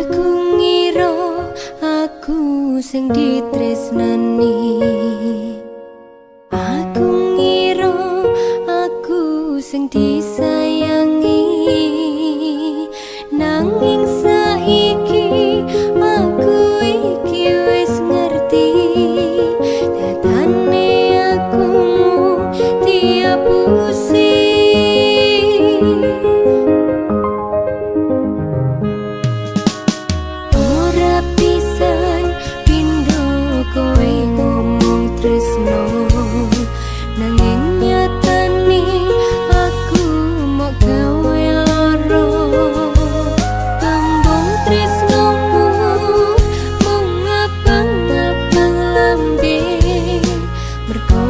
Aku ngira aku sing ditresnani. Aku ngira aku sing disayangi. Nanging saiki aku iki wis ngerti, nyatane aku mung diapusi. Ora pisan pindho kowe ngomong tresno, nanging nyatane aku mok gawe lara. Tembung tresnomu mung ngabang-ngabang lambe, mergo